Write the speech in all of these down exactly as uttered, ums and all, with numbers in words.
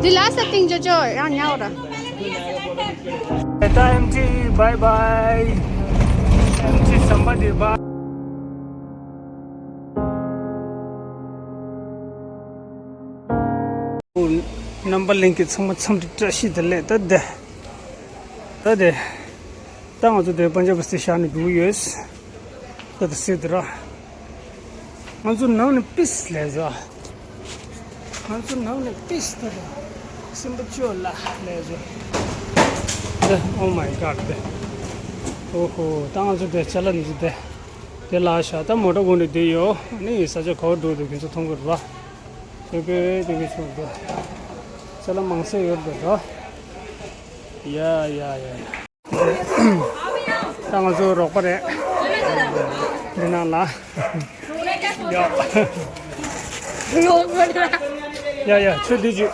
འདི་ལ་ས་སྟེང་ཅོ་ཅོ་ཡང་ཉལ་ར། ད་ཨེམ་ཆི་བའི་བའི། ཨེམ་ཆི་སམ་བྷ་ཌི་བའི། རྣམ་པ་ལྷན་རྒྱས་ཚང་མ་འཚམས་འདྲི་བཀྲ་ཤིས་བདེ་ལེགས། ད་དེ། ད་དེ། ད་ང་ཚོ་དེ་པན་ཇབ་སི་ཤར་ནས་འགྲོ་གི་ཡོད། ད་དེ་སྲིད་དེ་ར། ང་ཚོ་ནང་ནས་པིས་ལས་བཟོ། ང་ཚོ་ནང་ནས་པིས་ད་དེ། སིམ་པ་ཅོ་ལ་ལས་བཟོ། དེ། Oh my God དེ། ཨོ་ཧོ། ད་ང་ཚོ་དེ་ཅ་ལག་འདི་ཚོ་དེ། དེ་ལ་ཤ་ད་མོ་ཊ་གོང་དུ་བསྡད་ཡོད། ཨ་ནི་ས་ཆ་ག་པར་འགྲོ་འདུག་ཁྱེད་ཚོ་མཐོང་གི་རེད་པ། དེ་གི་དེ་གི་ཆུ་དེ། ཅ་ལག་མང་སེ་ཡོད་རེད་པ། ཡ་ཡ་ཡ་ཡ། ད་ང་ཚོ་རོགས་པ་རེད། འདི་ནང་ལ། ཡ། ཡ་ཡ་ཆུ་འདི་ཅི།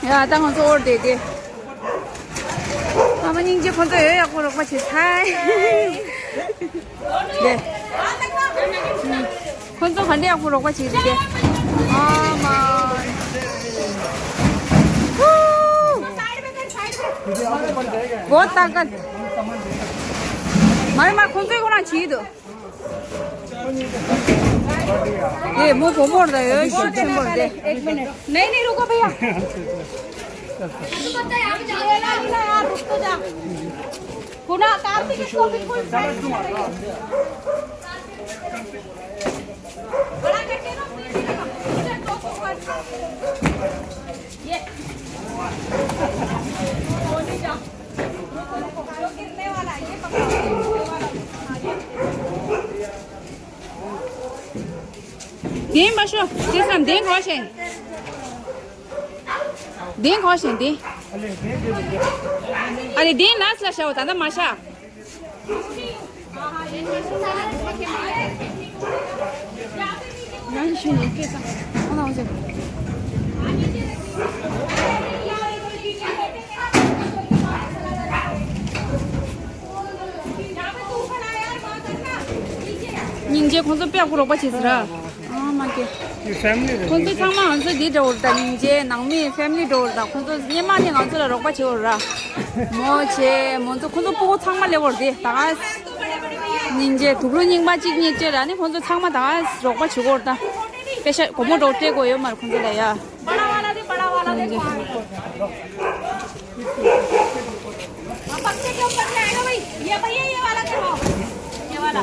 ཡ་ད་ང་ཚོ་འོར་བསྡད་དེ། ཨ་མ་སྙིང་རྗེ། ཁོང་ཚོ་ཡོད་ཡག་པོ་རོགས་པ་བྱེད་ཚར། དེ། ཁོང་ཚོ་ག་འདྲ་ཡག་པོ་རོགས་པ་བྱེད་ཀྱི་དེ། ཨ་མ། བོ་ཏག་ཏག་མ་རེད་མ་རེད། ཁོང་ཚོས་ཁོ་རང་བྱེད་ཀྱི་འདུག ये वो बोमोर दा यो शॉट सिंबल दे। एक मिनट। नहीं, नहीं, रुको भैया। रुको तो यार, रुक तो जा। कुणाल, कार्तिक, इसको बिल्कुल साइड में। बड़ा करके ना, ये। वो नहीं जा। जो गिरने वाला है, ये पकड़ो। དེ་མ་ཤོ། དེ་སམ་དེ་གོ་ཤེ། དེ་གོ་ཤེ་དེ། ཨ་རེ་དེ་ལ་སླ་ཤའོ་ད་ད་མ་ཤ། ང་ཤུ་ནི་སྐད་ས་ཁོ་ན་འོ་ཟེར། སྙིང་རྗེ། ཁོང་ཚོ་དཔེ་ཡག་པོ་རོགས་པ་བྱེད་ཟེར་ར། ཨ་མ་ཀེ། ཁོང་ཚོ་ཚང་མ་ང་ཚོ་འདི་འདྲ་བོ་རེད་ད། སྙིང་རྗེ་ནང་མི་ཕེ་མི་ལི་འདྲ་བོ་རེད་ད། ཁོང་ཚོ་སྔོན་མ་ནས་ང་ཚོ་ལ་རོགས་པ་བྱེད་བོ་ར། མོ་བྱེད་མོ་ཚོ་ཁོང་ཚོ་སྤུ་གུ་ཚང་མ་སླེབས་བོ་རེད་ད། སྙིང་རྗེ། དུག་ལོག་རྙིང་པ་གཅིག་གཉིས་སྤྲད་ར་ནི་ཁོང་ཚོ་ཚང་མ་ད་རོགས་པ་བྱེད་བོ་རེད་ད། དཔེ་ཤ་སྒོར་མོ་འདྲ་བོ་སྤྲད་དགོས་ཡོད་མ་རེད་ཁོང་ཚོ་ལ་ཡ། बड़ा वाला दे, बड़ा वाला दे। हाँ, पत्ते के ऊपर से आएगा भाई। ये भैया, ये वाला देखो, ये वाला।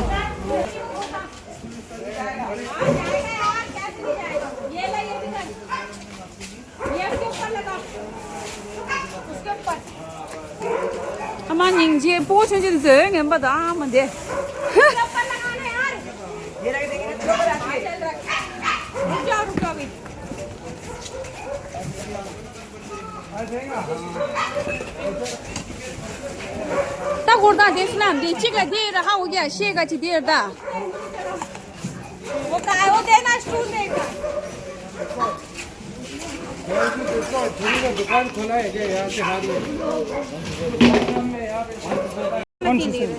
ये ले, ये भी कर। ये उसके ऊपर लगा, उसके ऊपर। ཨ་མ་སྙིང་རྗེ། སྤུ་གུ་ཆུང་ཆུང་དེ་ཚོས་ངན་པ་དང་མ་འདས། रुक जाओ, रुक जाओ अभी। ད་སྒོར་དང་དེ་སུ་ལ་འདི་གཅིག་ལ་དེ་ར་ཧ་འོ་གེ་ཤེས་ག་ཅི་དེ་ར་ད། वो काय वो देना स्टूल देगा। दुकान खोला है क्या यहाँ से हाथ में? कौन सी सर?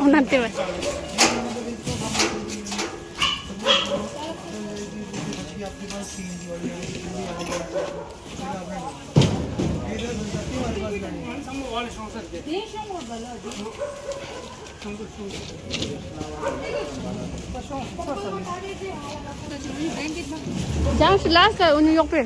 ओनाते भाई। Jangan selas lah unu yok pe.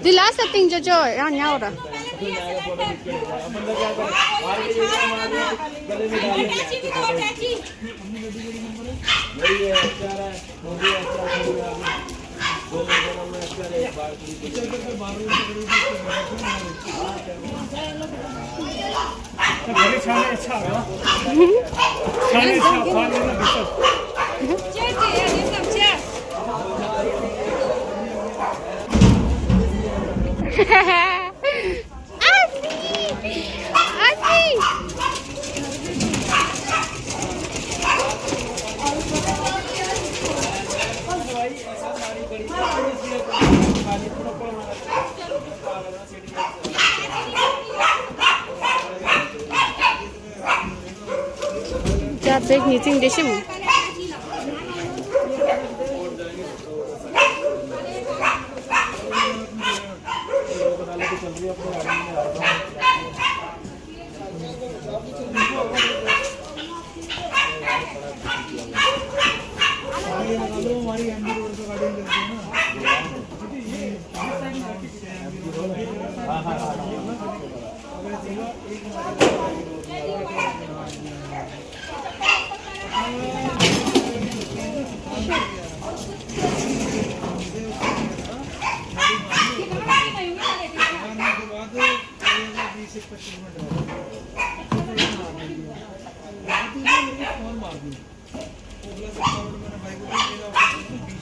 འདི་ལ་ས་སྟེང་ཅོ་ཅོ་ཡང་ཉལ་ར། ཉིན་ཚིག་འདི་ཤིམ།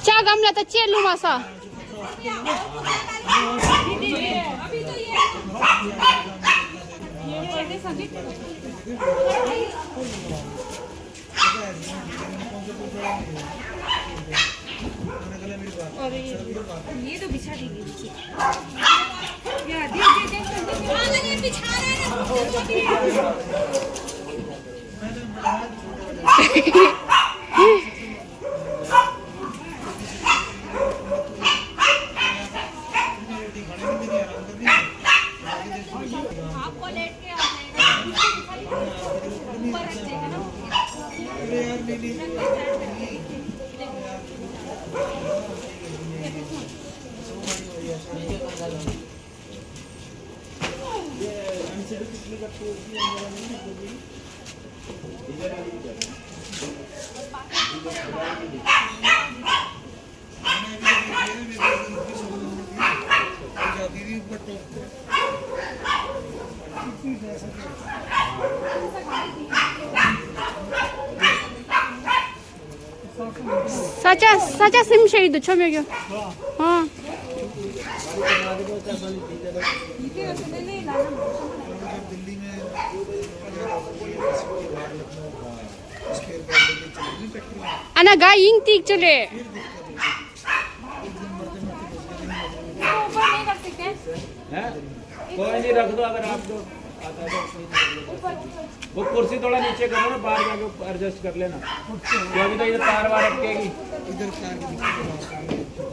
ཅག་གམ་ལ་ད་ཅེ་ལུ་མ་ས། अरे, ये तो बिछा दीजिए नीचे। या, दे, दे, दे, दे, दे। ये बिछा रहे हैं। आपको लेट के आ जाएगा, ऊपर रख देगा ना। ས་ཆ་ས་ཆ་སེམས་ཤེས་ཡོད་དུ་ཆོ་མེད་གྱོ། ཨ། ཨ་ན་ག་ཡིན་ཏིག་ཅོ་ལེ། हैं? कोई नहीं, रख दो, अगर आपको आता है तो। वो कुर्सी थोड़ा नीचे करो ना, बाहर जाके एडजस्ट कर लेना। क्योंकि तो ये तार वार अटकेगी।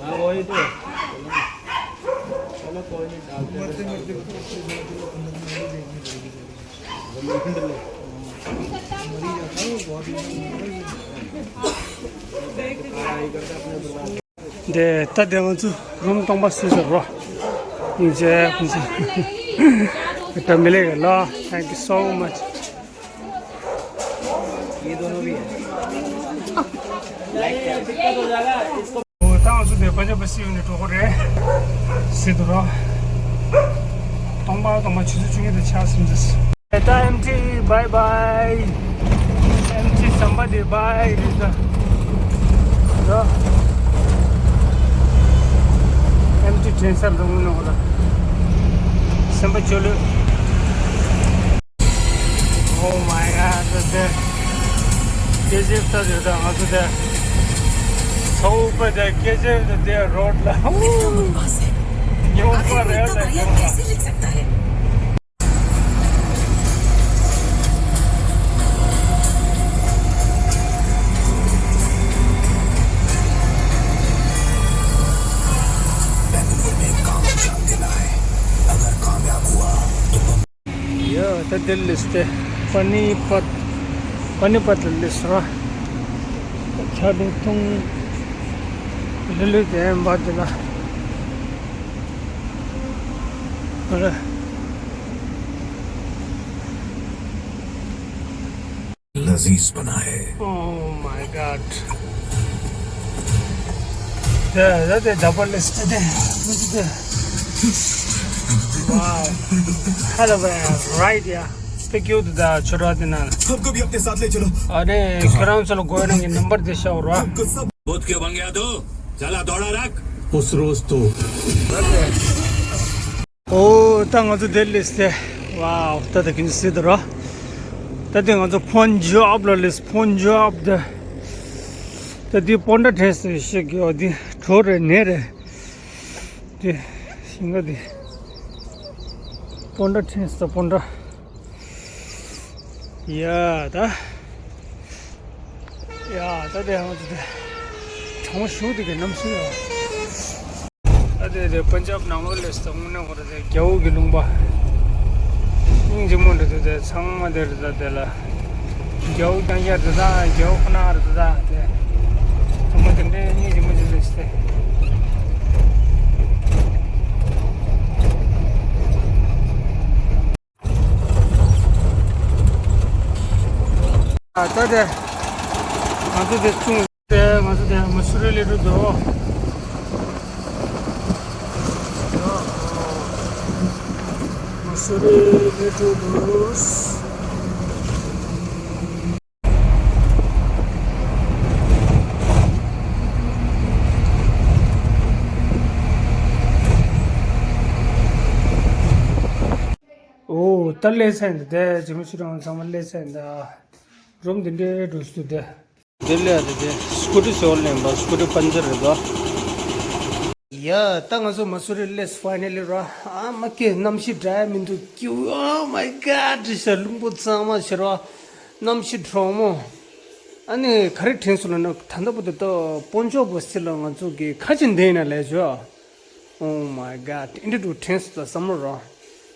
हाँ, वही तो। चलो, कोई नहीं, डालते हैं। དེ་ད་དེ་ང་ཚོ་རུམ་སྟོང་པ་སུས་ཟེར་རོ། ཡིན་ཚེ་ཁོང་ཚོ་ད་མི་ལེགས་ལ། Thank you so much. ये दोनों भी है। ད་ང་ཚོ་དེ་པ་ཇ་པ་སི་ཡོ་ནི་གྲོགས་པོ་རེད། སི་དུ་རོ། སྟོང་པ་སྟོང་པ་ཆུ་ཚོད་བཅུ་གཉིས་དང་ཕྱེད་ཙམ་ཟེར། ད་ཨེམ་ཊི་བྷའི་བྷའི། ཨེམ་ཊི་ཟམ་པ་དེ་བྷའི་རེད་ད། ད་ཨེམ་ཊི་དྲན་ས་རུང་ནོ་ལ། སེམས་པ་སྐྱོ་ལོས། Oh my god, the KGF ད་དེ་ད་ང་ཚོ་དེ། ཚོགས་པ་དེ་KGF ད་དེ་རོ་ཌི་ལ། ཉོ་པ་རེད་ད་ཉོ་པ། ཡ་ད་དེ་ལིས་ཏེ། པ་ནི་པད། པ་ནི་པད་ལིས་ར། ཆ་དུང་ཐུང་། ལི་ལི་དེ་འབའ་དེ་ལ། ཨ་ར། लजीज बनाए। Oh my god. ད་ད་ད་ཌབ་ལིས་ཏེ་དེ། Wow. Hello, right, yeah. སྤེ་ཀྱུ་དུ་ད་ཆོ་ར་དེ་ན། हमको भी अपने साथ ले चलो। ཨ་རེ་ཁྱེད་རང་ཚོ་ལ་དགོས་རང་གི་ནམ་བར་དེ་ཤོག་ར། हमको सब बोध क्यों बन गया तू? चला दौड़ा रख। उस रोज तो। ཨོ་ད་ང་ཚོ་དེ་ལས་སེ། ཝའོ་ད་ད་གིན་སི་དུ་ར། ད་དེ་ང་ཚོ་ཕོན་ཇོབ་ལ་ལས་ཕོན་ཇོབ་ད། ད་དེ་སྤོན་ཏྲ་དྲན་སེ་ཤེས་ཀྱི་ཨོ་དེ་གྲོ་རེ་ནས་རེད། དེ་ཞིང་ཁ་དེ་སྤོན་ཏྲ་དྲན་སེ་སྤོན་ཏྲ། ཡ་ད། ཡ་ད་དེ་ཧང་ཙི་དེ་གྲང་མོ་ཞུགས་དེ་གི་གནམ་སྲིད་ཡོད། ད་དེ་དེ་པན་ཇབ་ནང་ལོགས་སླེབས་སོང་། དངོས་གནས་ཁོ་ར་དེ་རྒྱ་འོག་གི་ལུང་པ། སྙིང་རྗེ་མོ་འདྲ་འདུག་དེ་ཚང་མ་དེ་རེད། ད་དེ་ལ་རྒྱ་འོག་རྐྱང་རྐྱང་རེད། ད་རྒྱ་འོག་ཁོ་ན་རེད། ད་དེ་ཚང་མ་དེ་འདྲའི་སྙིང་རྗེ་མོ་ཅིག་རེད་ཟེར། ད་ལྟ་དེ་ང་ཚོ་དེ་ཆུང་དེ་ང་ཚོ་དེ་མ་སུ་རི་སླེབས་འགྲོ་འདུག་མ་སུ་རི་སླེབས་འགྲོ་འདུག་ཨོ་ད་སླེབས་ཚར་འདུག་དེ་ཇི་མ་ཆུ་རང་ཚང་མ་སླེབས་ཚར་འདུག་རུམ་འདི་འདྲའི་འགྲོ་སུ་དེ། འདི་ལས་རེད་དེ་སྐུ་ཊི་ཞོར་ལེན་པ་སྐུ་ཊི་པན་ཅར་རེད་དོ། ཡ་ད་ང་ཚོ་མ་སུ་རི་སླེབས་ཕའི་ནལ་ལི་ར། ཨ་མ་ཀེ་གནམ་གཤིས་འདྲ་མི་འདུག་ཀྱུ། Oh my God ཞེས་རླུང་པོ་གཙང་མ་ཞེས་ར། གནམ་གཤིས་གྲང་མོ། ཨ་ནི་ག་རེ་དྲན་སོང་ལབ་ན་ད་ལྟ་བར་དུ་ད་སྤོན་ཆོག་པོ་སི་ལ་ང་ཚོ་གི་ཁ་ཆེ་འདེད་ན་ལས་ཞོ། Oh my God ཨེ་འདྲ་འདུག་དྲན་སོང་ད་བསམ་བློ་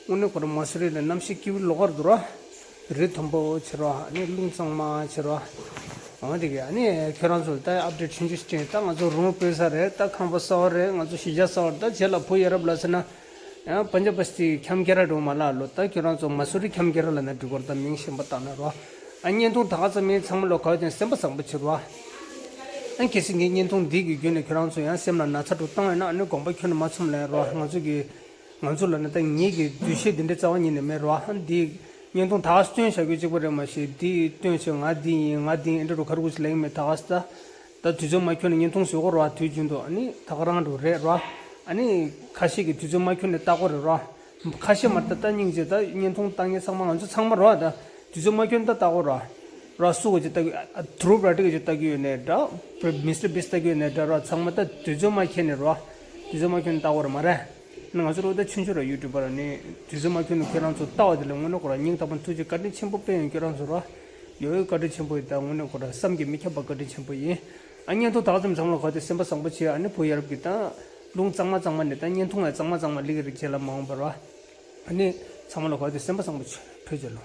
ར། དངོས་གནས་ཁོ་ར་མ་སུ་རི་ལ་གནམ་གཤིས་སྐྱིད་པོ་ལོག་གར་འདུག་ར། རི་མཐོན་པོ་ཆེ་ར་ཨ་ནི་རླུང་གཙང་མ་ཆེ་ར། འོ་དེ་གི་ཨ་ནི་ཁྱོད་རང་ཚོ་ལ་ད་ཨབ་ཌེཊ་ཆུང་ཆུང་ཞིག་སྤྲད། ད་ང་ཚོ་རུམ་སྤོས་ས་རེད། ད་ཁང་པ་གསར་པ་རེད། ང་ཚོ་གཞིས་ཆགས་གསར་པ་རེད། ད་རྗེས་ལ་བུ་ཡ་རབས་ལ་ཟེར་ན་ཡང་པན་ཇབ་པ་སི་ཁྱམ་ཁྱེར་ར་འགྲོ་མ་ལ་ལོ། ད་ཁྱོད་རང་ཚོ་མ་སུ་རི་ཁྱམ་ཁྱེར་ར་ལ་ན་འགྲིག་གོ་ར། ད་མིང་གཞན་པ་བཏགས་ན་རོ། ཨ་བརྙན་ཐུང་ད་ག་ཙམ་མིན་ཚང་མ་ལོ་ག་བ་དེ་སེམས་པ་བཟང་པོ་བྱེད་རོ། ཨ་གལ་སྲིད་ངའི་བརྙན་ཐུང་འདི་གི་བརྒྱུད་ནས་ཁྱོད་རང་ཚོ་ཡང་སེམས་ལ་ན་ཚ་འདྲ་བཏང་ཡོད་ན་ཨ་ནི་དགོངས་པ་ཁྱོན་ནས་མ་ཚོམས་ལབ་རོ། ང་ཚོ་གི་ང་ཚོ་ལ་ནི་ད་ངེད་ཀྱི་འདུ་ཤེས་འདི་འདྲའི་རྩ་བ་ཉིད་ནས་མེད་རོ། ཨ་འདི་བརྙན་ཐུང་ད་ག་སྟོན་བྱ་རྒྱུ་གཅིག་པ་རེད་མ་གཞི་འདི་སྟོན་བྱས་ང་འདི་ཡིན་ང་འདི་ཡིན་ཨེ་འདྲ་རུ་ག་རུ་གུ་ཞིག་ལེགས་མེད་ད་ག་ས་ད། ད་དུས་ཚོད་མ་འཁྱོལ་ནས་བརྙན་ཐུང་བཟོ་གོ་རོ། དུས་རྒྱུན་དུ་ཨ་ནི་ད་ག་རང་འགྲོ་རེད་རོ། ཨ་ནི་ཁ་ཤས་ཀྱིས་དུས་ཚོད་མ་འཁྱོལ་ནས་ལྟ་གོ་རེད་རོ། ཁ་ཤས་མ་ལྟ་ད་སྙིང་རྗེ། ད་བརྙན་ཐུང་ལྟ་མཁན་ཚང་མ་ང་ཚོ་ཚང་མ་རོ། ད་དུས་ཚོད་མ་འཁྱོལ་ནས་ད་ལྟ་གོ་རོ། རོ་སུ་གོ་ཅི་ལྟ་གི་ཨ་དྲུབ་ར་ཏི་གི་ཅི་ལྟ་གི་ཡོད་ནས་འདྲ། མི་སི་ཊར་བིས་ལྟ་གི་ཡོད་ནས་འདྲ་རོ། ཚང་མ་ད་དུས་ཚོད་མ་འཁྱོལ་ནས་རོ། དུས་ཚོད་མ་འཁྱོལ་ནས་ལྟ་གོ་ར་མ་རེད། ང་ཚོ་རོ་ད་ཆུང་ཆུང་ར་ཡུ་ཊུབ་པ་ར་ནི་དུས་ཚོད་མ་འཁྱོལ་ནས་ཁྱེད་རང་ཚོ་ལྟ་བ་དེ་ལ་དངོས་གནས་ཁོ་ར་སྙིང་ཐག་པ་ཐུགས་རྗེ་བཀའ་དྲིན་ཆེན་པོ་དཔེ་ཡོད། ཁྱེད་རང་ཚོ་རོ་ཡོད་ཡོད་བཀའ་དྲིན་ཆེན་པོ་ཡོད། ད་དངོས་གནས་ཁོ་ར་བསམ་གྱིས་མི་ཁྱབ་པ་བཀའ་དྲིན་ཆེན་པོ་ཡིན། ཨ་བརྙན་ཐུང་ད་ག་ཙམ་ཚང་མ་ལ་གོ་དེ་སེམས་པ་བཟང་པོ་བྱེད། ཨ་ནི་བུ་ཡ་རབས་ཀྱི་ད་རླུང་གཙང་མ་གཙང་མ་ནས་ད་བརྙན་ཐུང་ལ་གཙང་མ་གཙང་མ་ལི་གི་རིགས་བྱེད་ལ་མ་འོངས་པ་རོ། ཨ་ནི་ཚང་མ་ལ་གོ་དེ་སེམས་པ་བཟང་པོ་བྱེད། ཕུལ་བྱེད་ལོ།